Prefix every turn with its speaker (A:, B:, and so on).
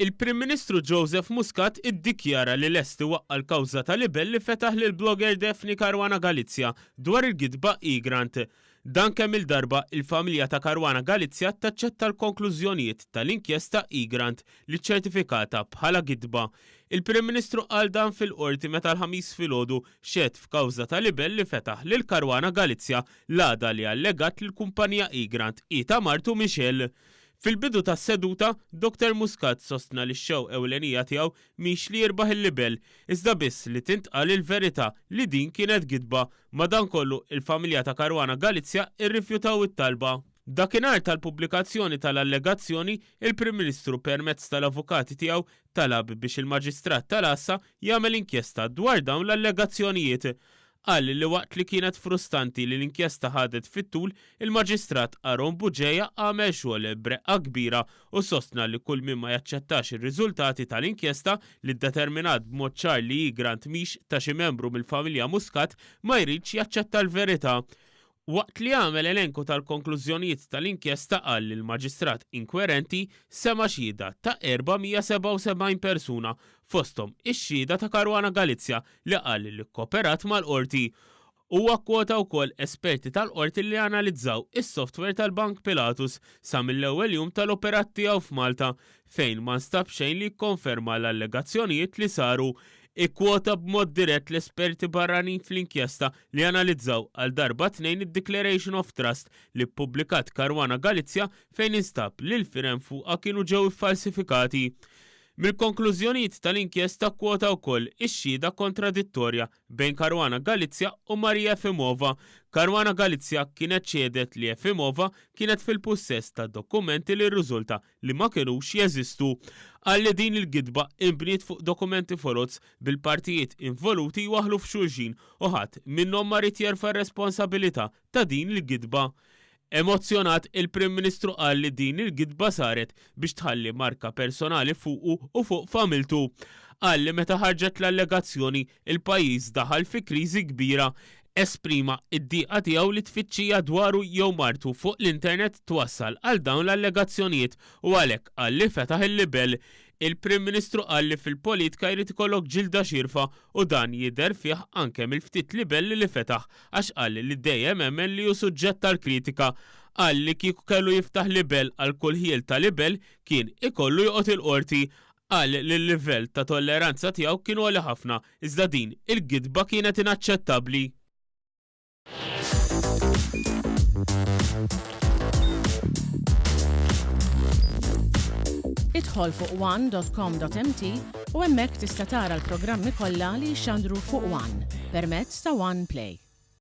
A: Il-Prim Ministru Joseph Muscat iddikjara li lest iwaqqa' l-kawża ta' libell li fetaħ lill-blogger Daphne Caruana Galizia dwar il-gidba e-grant. Dan kemm-il darba il-familja ta' Caruana Galizia taċċetta l-konklużjonijiet tal-inkjesta e-grant li ċċertifikata bħala gidba. Il-Prim Ministru qal dan fil-Qorti meta l-Ħamis filgħodu xehed f'kawża ta' libell li fetaħ lil Caruana Galizia l-għada li allegat li l-kumpanija e-grant hi ta' martu Michelle. Fil-bidu tas-seduta, Dr Muscat sostna li x-xewq ewlenija tiegħu mhix li jirbaħ il-libell, iżda biss li tintqal il-verità li din kienet gidba. Madankollu, il-familja ta' Caruana Galizia rrifjutaw it-talba. Dakinhar tal-pubblikazzjoni tal-allegazzjoni, il-Prim Ministru permezz tal-avukati tiegħu talab biex il-Maġistrat tal-Għassa jagħmel inkjesta dwar dawn l-allegazzjonijiet. Qal li waqt li kienet frustanti li l-inkjesta ħadet fit-tul, il-Maġistrat Aaron Bugeja għamel xogħol b'reqqa kbira u sostna li kull min ma jaċċettax ir-riżultati tal-inkjesta li ddeterminat b'mod ċar li hi grant mhix ta' xi membru mill-familja Muscat ma jridx jaċċetta l-verità. Waqt li għamel elenku tal-konklużjonijiet tal-inkjesta qal li l-Maġistrat inkwerenti sema' xhieda ta' 477 persuna, fosthom ix-xhieda ta' Caruana Galizia li qal li kkoperat mal-Qorti. Huwa kkwota wkoll esperti tal-Qorti li analizzaw is-software tal-Bank Pilatus sa mill-ewwel jum tal-operat tiegħu f'Malta, fejn ma nstab xejn li jikkonferma l-allegazzjonijiet li saru. Ikkwota b'mod dirett l-esperti barranin fl-inkjesta li analizzaw għal darba tnejn id-Declaration of Trust li ppubblikat Caruana Galizia fejn instab li l-firem fuqha kienu ġew iffalsifikati. Mill-konklużjonijiet tal-inkjesta kkwota wkoll ix-xhieda kontradittorja bejn Caruana Galizia u Maria Efimova. Caruana Galizia kienet xehdet li Efimova kienet fil-pussess ta' dokumenti li rriżulta li ma kinux jeżistu. Qal li din il-gidba inbniet fuq dokumenti foloz bil-partijiet involuti jwaħħlu f'xulxin u ħadd minnhom ma ried jerfa' r-responsabilità ta' din il-gidba. Emozzjonat, il-Prim Ministru qal li din il-gidba saret biex tħalli marka personali fuqu u fuq familtu. Qal li meta ħarġet l-allegazzjoni, il-pajjiż daħal fi kriżi kbira. Esprima d-dieqa tiegħu li tfittxija dwaru jew martu fuq l-internet twassal għal dawn l-allegazzjonijiet u għalhekk qal li fetaħ il-libell. Il-Prim Ministru qal li fil-politika jrid ikollok ġilda xierfa u dan jidher fih anke mill-ftit libelli li fetaħ għax qal li dejjem emmen li hu suġġett għall-kritika. Qal li kieku kellu jiftaħ libell għal kull ħjiel ta' libell kien ikollu joqgħod il-Qorti. Qal li l-livell ta' tolleranza tiegħu kien għoli ħafna iżda din il-gidba kienet inaċċettabbli.
B: Idħol fuq one.com.mt u hemmhekk tista' tara l-programmi kollha li jixxandru fuq One permezz ta' One Play.